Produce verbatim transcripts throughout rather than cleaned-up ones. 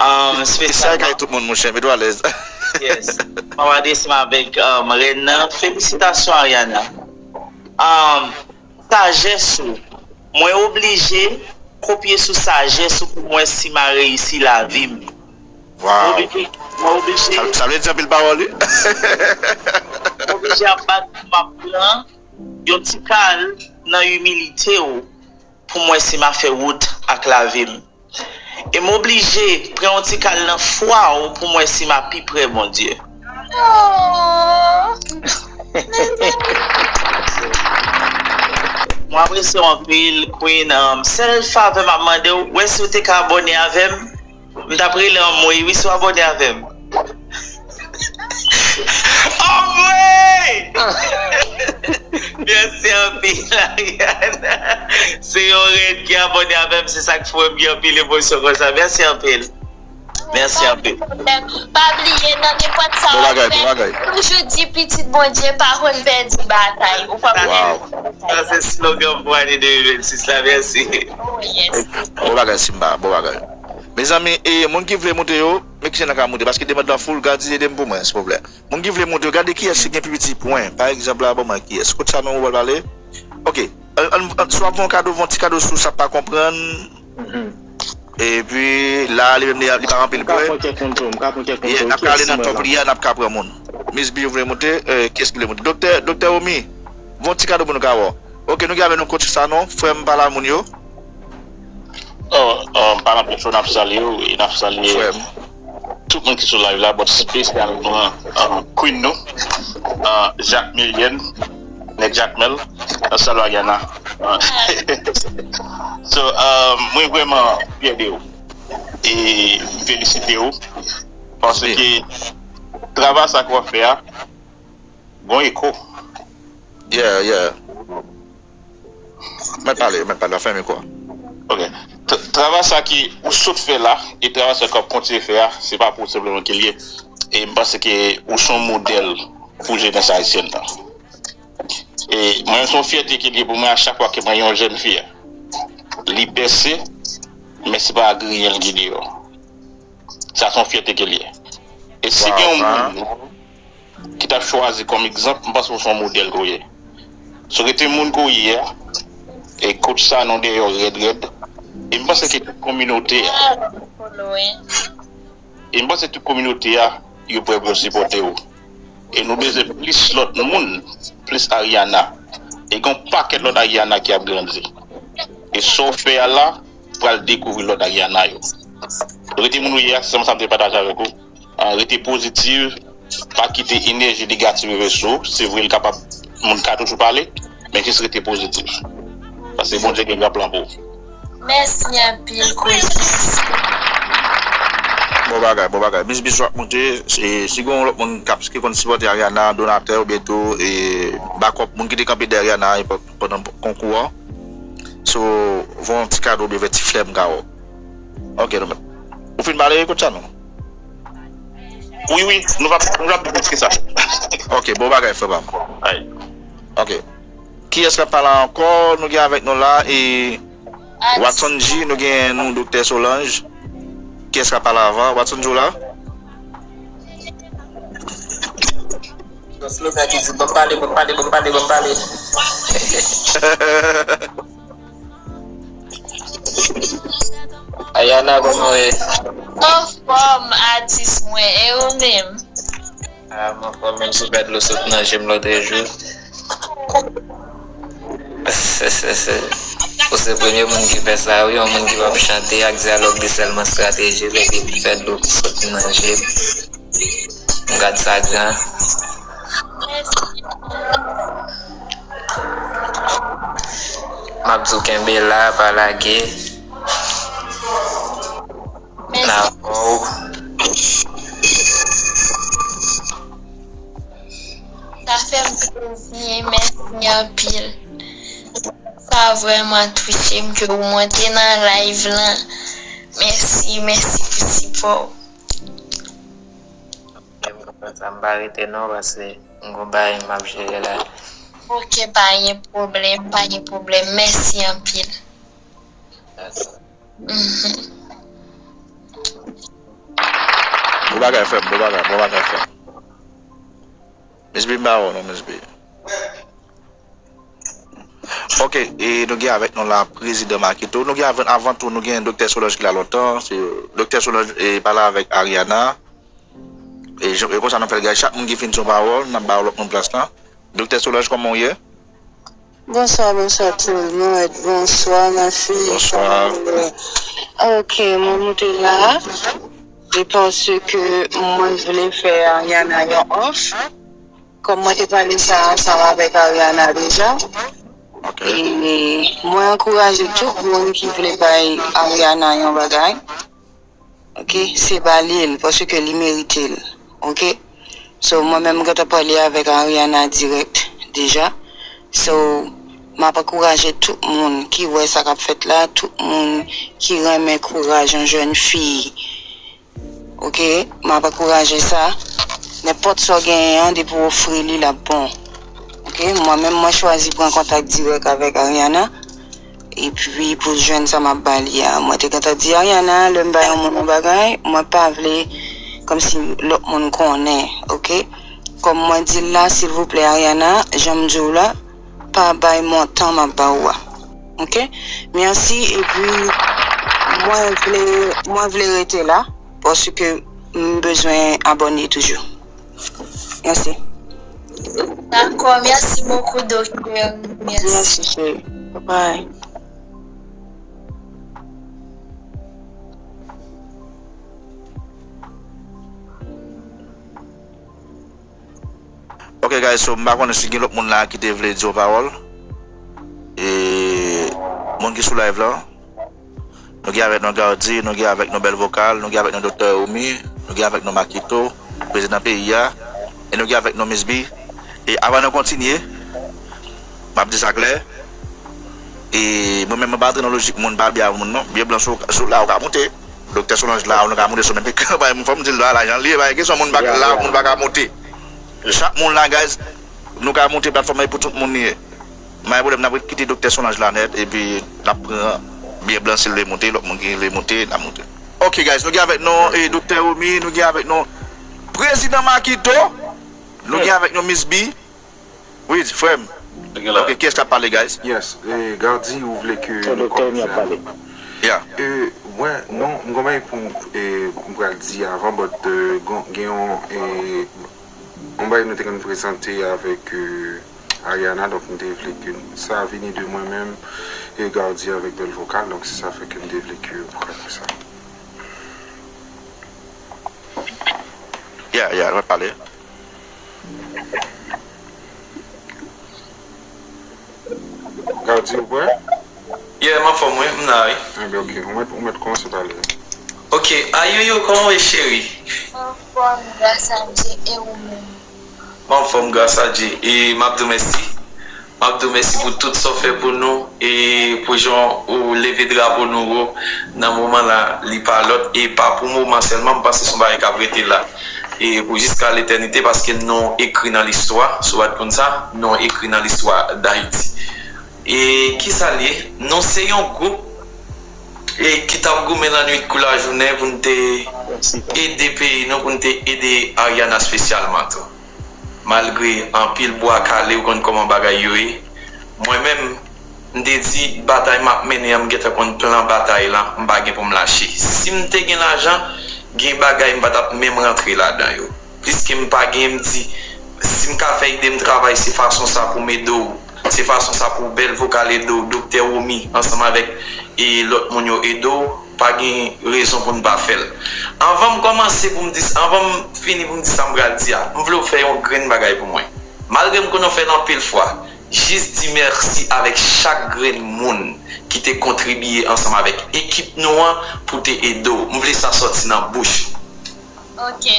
Um, espesyalman. Sa kay tout moun, monchè, mete w alèz. Yes. Mwen adrese m avèk um, rèn nan. Felisitasyon, Ariana. Um, sajès ou. Mwen oblije kopye sou sajès ou pou mwen si m a reyisi lavi m. Mwen Wow. oblije. Mwen oblije. Sa, sa vle di anpil pawòl, wi. Mwen oblije ap bat pou m ap pran yon ti kal nan imilite w pou mwen si m a fè wout ak lavi m. E m oblije pran yon ti kal nan fwa w pou mwen si m a pi pre Bondye. Mwen apresye w anpil, Queen. Um, sèl favè m ap mande w, w wè si w te ka abòne avè m, m t ap rele anmwey wi si w abòne avè m. Anmwey! Mèsi anpil, Ariana. Se yon rèn ki abòne avè m, se sa k fè m gen anpil emosyon konsa. Mèsi anpil. Mèsi anpil. Pa bliye nan nenpòt sa w ap fè, toujou di pitit Bondye pa konn pèdi batay. Ou konprann? Sa se slogan pou ane de mil vennsis la. Mèsi. Bon bagay, Simba, bon bagay. Mezanmi, e moun ki vle moute yo, men ki jan n ka moute, paske demann lan full, gad ede m pou mwen, silvouplè. Moun ki vle moute yo, gade kiyès ki gen pi piti pwen. Pa egzanp la, ban mwen kiyès. Kot sa non ou pral pale? Ok. An, an, an, si w ap fè yon kado, fè yon ti kado sou sa pa konprann. Epi la, li menm li, li pa anpil pwen. Yeah, n ap ka ale nan top li a, n ap ka pran moun. Miss B, ou vle moute? Eh, kiyès ki vle moute? Doktè, Doktè Omi, fè yon ti kado pou nou ka wè. Ok, nou gen avè nou Coach Sanon, frè m, pale a moun yo. Oh, um, pa nan pèsonn, n ap salye w e n ap salye tout moun ki sou live la, but espesyalman um, Queen nou, uh, Jacmelienne, nèg Jakmèl, uh, salye Ariana. Uh, so, um, mwen vrèman fyè de ou e m felisite ou paske travay sa ke w ap fè a, gon eko. Yeah, yeah. Mèt pale, mèt pale, fèmen kwa. Ok. Travay sa ki ou sot fè la, e travay sa k ap kontinye fè a, se pa pou senpleman ke l ye. E m panse ke ou se yon modèl pou jenès ayisyèn nan. E mwen menm se yon fyète ke l ye pou mwen a chak fwa ke mwen yon jèn fi, li pèse, men se pa griyen l ki deyò. Sa se yon fyète ke l ye. E si gen yon moun ki t ap chwazi kòm egzanp, m panse w se yon modèl ke w ye. Si w rete moun ke w ye a, e Coach Sanon dèyè w rèd rèd, e m panse ke tout kominote a, e m panse tout kominote a, yo prè pou yo sipòte w. E nou bezwen plis lòt moun, plis Ariana. E gen yon pakèt lòt Ariana ki ap grandi. E sa w fè a la, pral dekouvri lòt Ariana yo. Rete moun ou ye a, se sèlman sa m te pataje avèk ou. Ah, rete pozitif, pa kite enèji negatif rive sou ou. Se vre, li kapab, moun ka toujou pale, men jis rete pozitif. Paske Bondye gen gran plan pou ou. Mèsi anpil, Coach. Mèsi. Bon bagay, bon bagay. Miss Bichou ap moute. Si, si gen yon lòt moun k ap, ki konn sipòte Ariana, donatè oubyen tou, e, bakòp, moun ki te kanpe dèyè Ariana a epòk pandan konkou an. So, voye yon ti kado oubyen voye ti flè m ka wè w. Ok, nou menm. Ou fin pale, Coach Sanon? Wi, wi, nou pa, nou pa plis ke sa. Ok, bon bagay, frè pa m. Ok. Kiyès k ap pale ankò? Nou gen avèk nou la, e, Watson G, nou gen nou Doktè Solange. Kiyès k ap pale avan? Watson G, ou la? Yon slogan ki di, "Ban m pale, ban m pale, ban m pale, ban m pale." Ayana, kòman w ye? Anfòm, atis mwen, e ou menm? Ah, m anfòm, menm si w pè dlo sot nan je m lòtrejou. Ou se premye moun ki fè sa, wi, yon moun ki p ap chante ak dyalòg li sèlman estratejik, epi l fè dlo sot nan je m. M gad sa gran. M ap di w kenbe la, pa lage. N a wè w. Sa fè m plezi, mèsi anpil. Sa vrèman touche m ke ou monte nan live lan. Mèsi, mèsi pou sipò w. Menm konsa, m pa rete non, paske m gon bagay m ap jere la. Ok, pa gen pwoblèm, pa gen pwoblèm. Mèsi anpil. Mhm. Bon bagay, frè m, bon bagay, bon bagay, frè m. Miss B, m ba w non, Miss B. Ok, e nou gen avèk nou la Prezidan Makito. Nou gen avè, avan tou, nou gen Doktè Solange ki la lontan. Se Doktè Solange e pale avèk Ariana. E, jan- e konsa n ap fè l, guys. Chak moun ki fin di yon pawòl, n ap ba lòt moun plas la. Doktè Solange, kòman w ye? Bonsoir, bonsoir tout le monde. Bonsoir ma fille. Bonsoir. Ok, mwen moute la. E paske mwen vle fè Ariana yon òf. Kòm mwen te pale sa ansanm avèk Ariana deja. Ok. E mwen ankouraje tout moun ki vle bay Ariana yon bagay. Ok, se ba li l, paske li merite l. Ok? So, mwen menm, mwen gentan pale avèk Ariana dirèk deja. So, m ap ankouraje tout moun ki wè sa k ap fèt la, tout moun ki renmen kouraj yon jèn fi. Ok? M ap ankouraje sa. Nenpòt sa w genyen an, depi w ofri li, l ap bon. Ok? Mwen menm, mwen chwazi pran kontak dirèk avèk Ariana. Epi pou jwenn sa m ap ba li a. Mwen te gentan di Ariana, lè m ba yon moun yon bagay, mwen pa vle kòmsi lòt moun konnen, ok? Kòm mwen di l la, silvouplè Ariana, jan m di w la, pa bay montan m ap ba ou a. Ok? Mèsi, epi mwen vle, mwen vle rete la, paske m bezwen abòne toujou. Mèsi. Dakò, mèsi bokou, doktè. Mèsi. Mèsi, cheri. Bye. Ok, guys, so m pa konnen si gen lòt moun la ki te vle di yon pawòl. E moun ki sou live la, nou gen avèk nou Gardy, nou gen avèk nou Bèl Vokal, nou gen avèk nou Doktè Omi, nou gen avèk nou Makito, prezidan peyi a, e nou gen avèk nou Miss B. E avan nou kontinye, m ap di sa klè. E mwen menm, mwen pa antre nan lojik moun pa byen avè moun non. Byen blan sou, sou la ou ka moute. Doktè Solange la, nou ka moute sou menm ekran, bay moun fò m di l la, la jan l ye, bay kesyon moun pa la, moun pa ka moute. Chak moun la, guys, nou ka moute, platfòm nan e pou tout moun li ye. M pa gen pwoblèm, n ap kite Doktè Solange la nèt, epi n ap pran byen blan si l vle moute, lòt moun ki vle moute, n ap moute. Ok, guys, nou gen avèk nou e Doktè Omi, nou gen avèk nou Prezidan Makito, nou gen avèk nou Miss B. Wi, frè m. Ok, kiyès k ap pale, guys? Yes, e Gardy, ou vle ke Doktè Omi ap pale. Yeah. E, mwen, non, m gon bagay pou m, e, m pral di avan, but, e, gon- gen yon, e, yon bagay nou te konn prezante avèk, e, Ariana, donk m te vle ke sa vini de mwen menm, e Gardy avèk Bèl Vokal, donk se sa fè ke m te vle ke ou pral pou sa. Yeah, yeah, nou ap pale. Gardy, ou prè? Yeah, m anfòm wi, m la wi. Enben, ok, ou mèt, ou mèt kòmanse pale. Ok, ayoyo, kòman w ye cheri? Anfòm, gras a Dye, e ou menm? M anfòm, gras a Dye. E m ap di w mèsi. M ap di w mèsi pou tout sa w fè pou nou, e pou jan ou leve drapo nou wo nan moman la, li pa lòt, e pa pou moman sèlman, m panse se yon bagay k ap rete la. E pou jiska letènite, paske non w ekri nan listwa, si w pa t konn sa, non w ekri nan listwa Dayiti. E kisa l ye? Nou se yon gwoup, e ki t ap goumen lannwit kou lajounen pou n te ede peyi nou, pou n te ede Ariana espesyalman tou. Malgre anpil bwa kale, ou konn kòman bagay yo ye, mwen menm, m te di batay m ap mennen an, m gentan konn plan batay lan, m pa gen pou m lache. Si m te gen lajan, gen bagay m pa t ap menm rantre ladan yo. Pliske m pa gen, m di, si m ka fè ede m travay, se fason sa pou m ede w. Se fason sa pou Bèl Vokal ede w, Doktè Romi, ansanm avèk e lòt moun yo ede w, pa gen rezon pou n pa fè l. Anvan m kòmanse pou m di, anvan m fini pou m di sa m pral di a, m vle w fè yon grenn bagay pou mwen. Malgre m konnen w fè l anpil fwa, jis di mèsi avèk chak grenn moun ki te kontribiye ansanm avèk ekip nou an pou te ede w. M vle sa sòti nan bouch ou. Ok.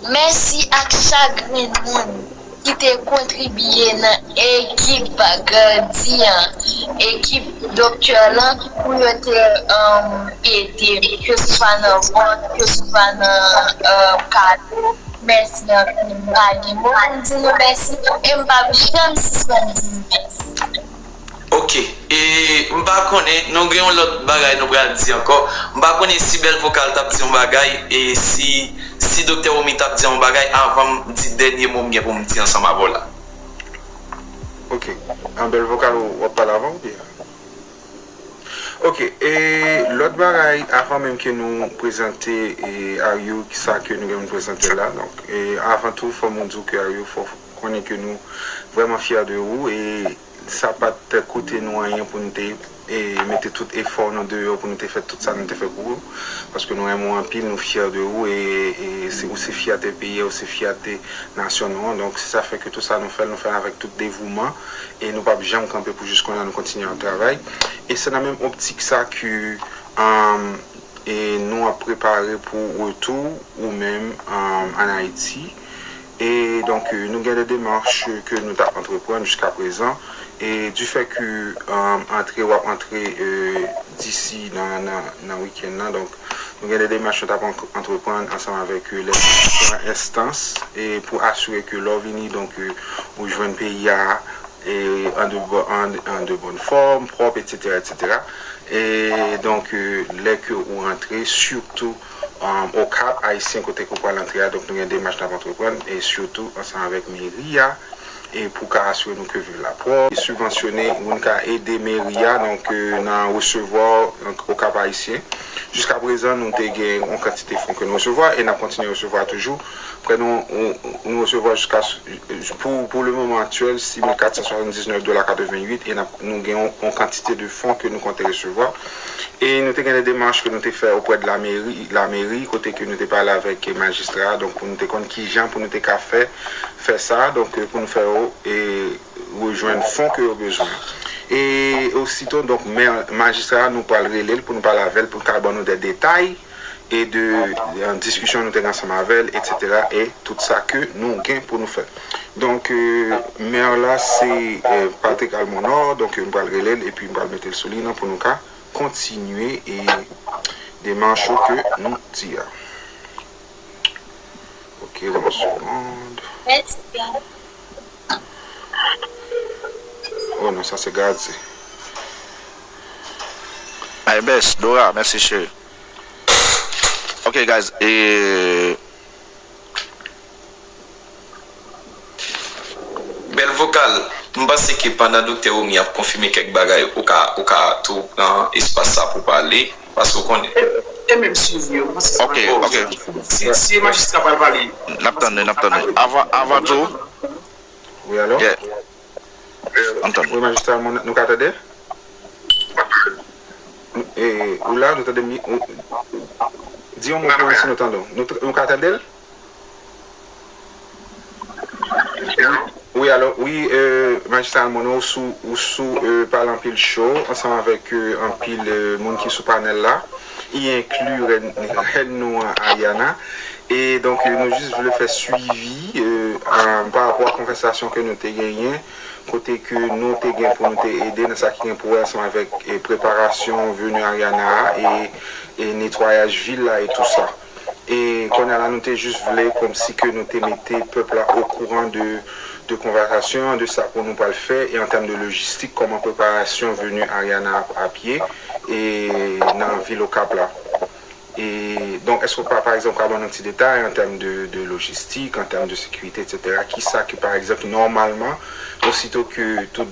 Mèsi ak chak grenn moun ki te kontribiye nan ekip Gardy an, ekip doktè lan, pou yo te um, ede m, keseswa nan vòt, keseswa nan um, kado. Mèsi anpil. M pa gen mo pou m di nou mèsi e m p ap janm sispann di nou mèsi. Ok, e m pa konnen, nou gen yon lòt bagay nou pral di ankò. M pa konnen si Bèl Vokal t ap di yon bagay, e si, si Doktè Romy t ap di yon bagay avan m di dènye mo m gen pou m di ansanm avè w la. Ok, an Bèl Vokal w ap pale avan oubyen? Ok, e lòt bagay, avan menm ke nou prezante e Aryoux sa ke nou gen pou n prezante la, donk e avan tou fò m di w ke Aryoux fò konnen ke nou vrèman fyè de ou e sa pa t koute nou anyen pou nou te e mete tout efò nou deyò pou nou te fè tout sa nou te fè pou ou, paske nou renmen w anpil, nou fyè de ou e, e se, ou se fyète peyi a, ou se fyète nasyon nou an, donk se sa fè ke tout sa nou fè l, nou fè l avèk tout devouman e nou p ap janm kanpe pou jis kounye a nou kontinye ap travay e se nan menm optik sa ke um, e nou ap prepare pou retou ou menm um, ann Ayiti. E donk, euh, nou gen de demach ke nou t ap antreprann jiska prezan. E difè ke um, antre w ap antre euh, disi nan, nan, nan wikenn nan, donk nou gen de demach nou t ap antreprann ansanm avèk euh, lè diferan enstans e pou asire ke lè w vini, donk euh, ou jwenn peyi a e an de, an, an de bòn fòm, pwòp, etsetera, etsetera. E donk, euh, lè ke ou rantre, sitou um, Okap Ayisyen kote ke ou pral antre a, donk nou gen demach n ap antreprann, e sitou ansanm avèk meri a, e pou ka asire nou ke viv la pwòp, e sibvansyone, ou ka ede meri a, donk euh, nan resevwa Okap Ayisyen. Jiska prezan, nou te gen yon kantite fon ke nou resevwa, e n ap kontinye resevwa toujou. Prè nou, nou resevwa jiska pou, pou le moman aktyèl, sis mil kat san swasann diznèf dola katrevenn uit, e n ap, nou gen yon, yon kantite de fon ke nou konte resevwa. E nou te gen de demach ke nou te fè oprè de lameri, lameri, kote ke nou te pale avèk majistra a, donk pou nou te konn kijan pou nou te ka fè, fè sa, donk pou nou fè yo e rejwenn fon ke yo bezwen. E osito, donk, mè, majistra a, nou pral rele l pou nou pale avè l, pou l ka ban nou de detay e de euh, diskisyon nou te gen ansanm avè l, etsetera, e tout sa ke nou gen pou nou fè. Donk, euh, mè la se euh, Patrick Almonor, donk euh, m pral rele l epi m pral mete l sou liy nan pou nou ka kontinye e demach yo ke nou di a. Ok, yon segonn. Oh non, sa se Gadzi. Ay best, Dora, mèsi cheri. Ok guys, e Bèl Vokal, m panse ke pandan Doktè Romy ap konfime kèk bagay, ou ka, ou ka tou pran espas sa pou pale, paske ou konnen. E menm swiv yo, m panse se Ok, ok. Si, si majistra pral pale. N ap tande, n ap tande. Avan, avan tou, Wi, alo? yeah. Anton. Wi, majistra, nou ka tande? E, ou la, nou tande mi, ou, di yon mo pou mwen si nou tande w. Nou, nou ka tande l? Wi, alo, wi, euh, majistra Almonor, ou sou, ou sou euh, pale anpil show, ansanm avèk euh, anpil euh, moun ki sou panèl la, y enkli rèn, rèn nou an, Ariana. E donk, euh, nou jis vle fè swivi euh, euh, pa rapò a konvèsasyon ke nou te genyen, kote ke nou te gen pou nou te ede nan sa ki gen pou wè ansanm avèk euh, preparasyon veni Ariana a e, e netwayaj vil la e tou sa. E kounye a la, nou te jis vle kòmsi ke nou te mete pèp la okouran de, de konvèsasyon an, de sa pou nou pral fè, e an tèm de lojistik, kòman preparasyon veni Ariana ap, ap ye e nan vil Okap la. E donk, èske w pa, pa egzanp, ka ban nou ti detay an tèm de, de lojistik, an tèm de sekirite, etsetera? Kisa ke, pa egzanp, nòmalman, osito ke tout